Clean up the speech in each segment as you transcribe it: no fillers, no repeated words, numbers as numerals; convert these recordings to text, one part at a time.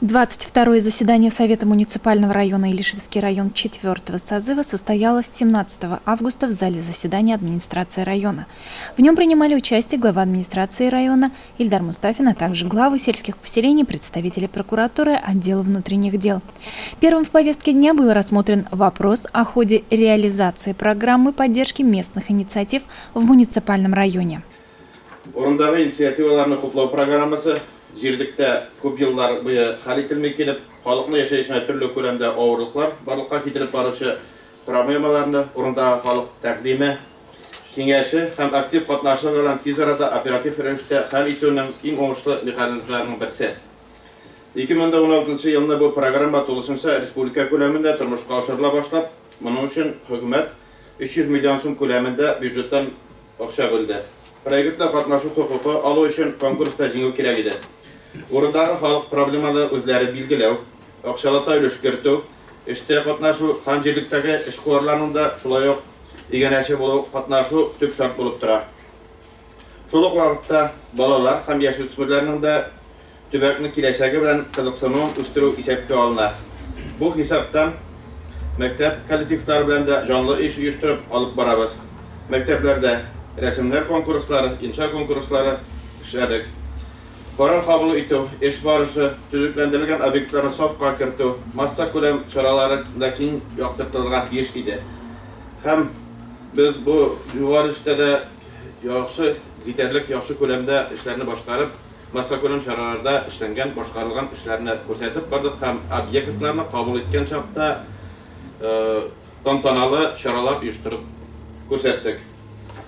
22-е заседание Совета муниципального района Илишевский район 4 созыва состоялось 17 августа в зале заседания администрации района. В нем принимали участие глава администрации района Ильдар Мустафин, а также главы сельских поселений, представители прокуратуры, отдела внутренних дел. Первым в повестке дня был рассмотрен вопрос о ходе реализации программы поддержки местных инициатив в муниципальном районе. Урындагы инициативаларны хуплау программасы җирлектә күп еллар буе хәл ителми килеп, халыкның яшәешенә төрле күләмдә авырлыклар барлыкка китереп баручы проблемаларны урындагы халык тәкъдиме, киңәше һәм актив катнашлыгы белән тиз арада оператив рәвештә хәл итүнең иң уңышлы механизмнарының берсе. 2016 елны бу программа тулысынча республика күләмендә тормышка ашырыла башлап, моның өчен хөкүмәт 300 миллион сум күләмендә бюджеттан акча бүлде. Проектта катнашу хокукы алу өчен конкурста җиңү кирәк иде. Урындагы халык проблемаларын үзләре билгеләү, акчалата өлеш кертү, эштә катнашу һәм җирлектәге эшкуарларның да шулай ук иганәче булу, катнашу төп шарт булып тора. Шул ук вакытта балалар һәм яшүсмерләрнең дә төбәкнең киләчәге белән кызыксынуын үстерү исәпкә алына. Бу хисаптан мәктәп коллективлары белән дә җанлы эш оештырып алып барабыз. Мәктәпләрдә рәсемнәр конкурслары, инша конкурслары эшләдек. Карар кабул итү, эш барышы, төзекләндерелгән объектларны сафка кертү, массакүләм чаралары да киң яктыртылырга тиеш иде. Һәм без бу юнәлештә дә яхшы, җитәрлек яхшы күләмдә эшләрне башкарып, Массакүләм чараларда эшләнгән, башкарылган эшләрне күрсәтеп бардык һәм объектларны кабул иткән чакта тантаналы чаралар оештырып күрсәттек.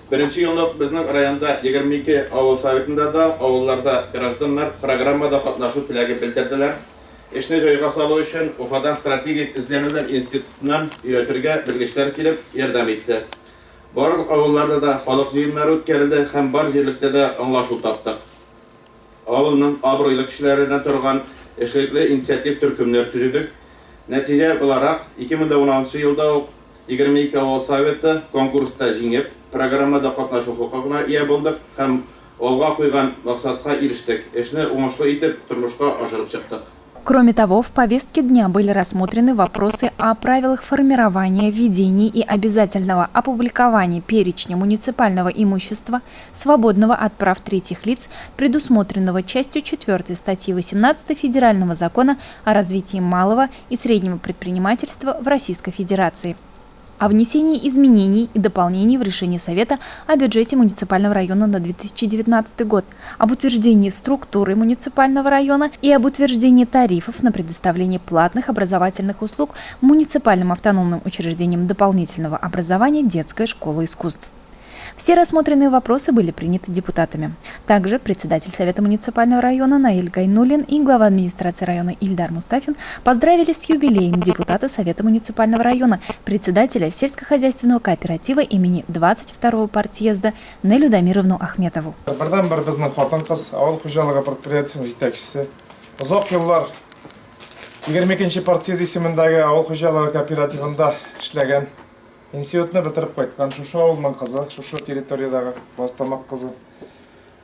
Беренче елны ук безнең районда 22 авыл советында да авылларда гражданнар программада катнашу теләге белдерделәр. Эшне җайга салу өчен Уфадан стратегик эзләнүләр институтыннан өйрәтергә белгечләр килеп ярдәм итте. Барлык авылларда да халык җыеннары үткәрелде һәм бар җирлектә дә аңлашу таптык. Авылның абруйлы кешеләреннән торган эшлекле инициатив төркемнәр төзедек. Нәтиҗә буларак, 2016 елда ук 22 авыл советы конкурста җиңеп, программада катнашу хокукына ия булдык һәм алга куйган максатка ирештек, эшне уңышлы итеп тормышка ашырып чыктык. Кроме того, в повестке дня были рассмотрены вопросы о правилах формирования, ведения и обязательного опубликования перечня муниципального имущества, свободного от прав третьих лиц, предусмотренного частью 4 статьи 18 Федерального закона о развитии малого и среднего предпринимательства в Российской Федерации, о внесении изменений и дополнений в решение Совета о бюджете муниципального района на 2019 год, об утверждении структуры муниципального района и об утверждении тарифов на предоставление платных образовательных услуг муниципальным автономным учреждениям дополнительного образования «Детская школа искусств». Все рассмотренные вопросы были приняты депутатами. Также председатель Совета муниципального района Наиль Гайнуллин и глава администрации района Ильдар Мустафин поздравили с юбилеем депутата Совета муниципального района, председателя сельскохозяйственного кооператива имени 22-го партсъезда Нелю Дамировну Ахметову. Бердәнбер безнең хатын-кыз авыл хуҗалыгы предприятиесенең җитәкчесе. Озак еллар 22 нче партсъезд исемендәге авыл хуҗалыгы кооперативында эшләгән. Институтны бетереп кайткан шушы авылның кызы, шушы территориядәге Базтамак кызы.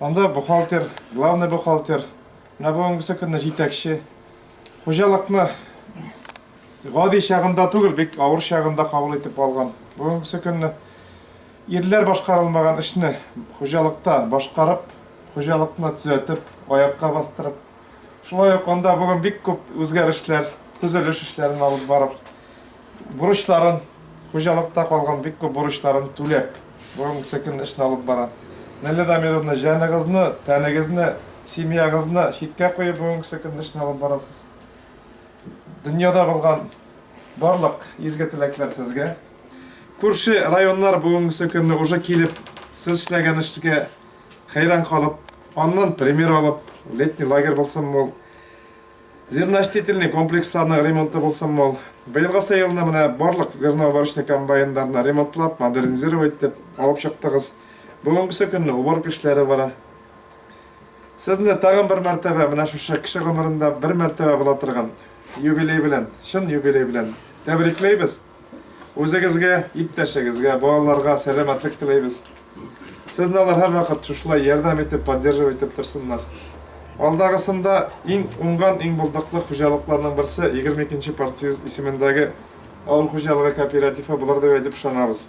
Анда бухгалтер, главный бухгалтер, менә бүгенгесе көнне җитәкче. Хуҗалыкны гади чагында түгел, бик авыр чагында кабул итеп алган. Бүгенгесе көнне ирләр башкарылмаган эшне хуҗалыкта башкарып, хуҗалыкны төзәтеп, аякка бастырып, шулай ук анда бүген бик күп үзгәрешләр, төзелеш эшләрен алып барып, Бурычларын, хуҗалыкта калган бик күп бурычларын түләп, бүгенгесе көн эшне алып бара. Нелли Дамировна, җаныгызны, тәнегезне, семьягызны читкә куеп, бүгенгесе көн эшне алып барасыз. Дөньяда булган барлык изге теләкләр сезгә. Күрше районнар бүгенгесе көнне уже килеп, сез эшләгән эшкә хәйран калып, аннан пример алып, летний лагерь булсынмы ул, Зерноочистительный комплексларның ремонты булсынмы ул. Быелгысы елны менә барлык зерноуборочный комбайннарны ремонтлап, модернизировать итеп алып чыктыгыз. Бүгенгесе көнне уборка эшләре бара. Сезне тагын бер мәртәбә менә шушы кеше гомерендә бер мәртәбә була торган юбилей белән, чын юбилей белән тәбрикләйбез. Үзегезгә, иптәшегезгә, балаларга сәламәтлек теләйбез. Сезне алар һәрвакыт шушылай ярдәм итеп, поддерживать итеп торсыннар. Алдагысында иң уңган, иң булдыклы хуҗалыкларның берсе 22 нче партсъезд исемендәге авыл хуҗалыгы кооперативы булыр дип әйтеп ышанабыз.